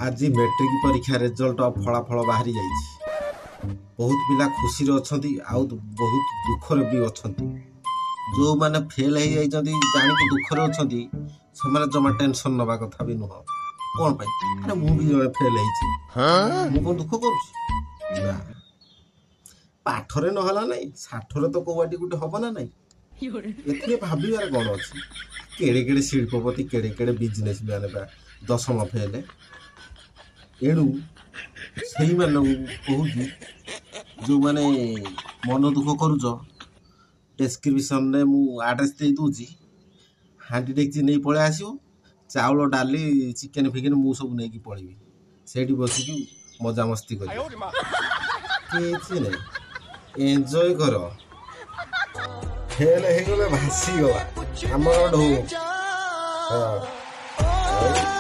ଆଜି ମେଟ୍ରିକ ପରୀକ୍ଷା ରେଜଲ୍ଟ ଫଳାଫଳ ବାହାରି ଯାଇଛି। ବହୁତ ପିଲା ଖୁସିରେ ଅଛନ୍ତି ଆଉ ବହୁତ ଦୁଃଖରେ ବି ଅଛନ୍ତି। ଯେଉଁମାନେ ଫେଲ୍ ହେଇଯାଇଛନ୍ତି, ଜାଣିକି ଦୁଃଖରେ ଅଛନ୍ତି, ସେମାନେ ଜମା ଟେନସନ୍ ନେବା କଥା ବି ନୁହଁ। କ'ଣ ପାଇଁ? ଆରେ ମୁଁ ବି ଜଣେ ଫେଲ୍ ହେଇଛି, ମୁଁ କ'ଣ ଦୁଃଖ କରୁଛି? ନା, ପାଠରେ ନହେଲା ନାଇଁ, ଷାଠରେ ତ କୋଉ ଗୋଟେ ହବ ନା ନାଇଁ? ଏଥିରେ ଭାବିବାର କ'ଣ ଅଛି? କେଡ଼େ କେଡ଼େ ଶିଳ୍ପପତି, କେଡ଼େ କେଡ଼େ ବିଜନେସ୍ ମ୍ୟାନ୍ ବା ଦଶମ ଫେଲ୍। ଏଣୁ ସେଇମାନଙ୍କୁ କହୁଛି, ଯେଉଁମାନେ ମନ ଦୁଃଖ କରୁଛ, ଡେସ୍କ୍ରିପସନ୍ରେ ମୁଁ ଆଡ୍ରେସ୍ ଦେଇ ଦେଉଛି, ହାଣ୍ଡି ଡେକ୍ଚି ନେଇ ପଳେଇ ଆସିବ। ଚାଉଳ, ଡାଲି, ଚିକେନ୍ ଫିକେନ୍ ମୁଁ ସବୁ ନେଇକି ପଳେଇବି। ସେଇଠି ବସିକି ମଜାମସ୍ତି କରିବି। କିଛି ନାହିଁ, ଏନ୍ଜୟ କର। ଫେଲ୍ ହେଇଗଲେ ଭାସିଗଲା ଆମର ଢୋ। ହଁ।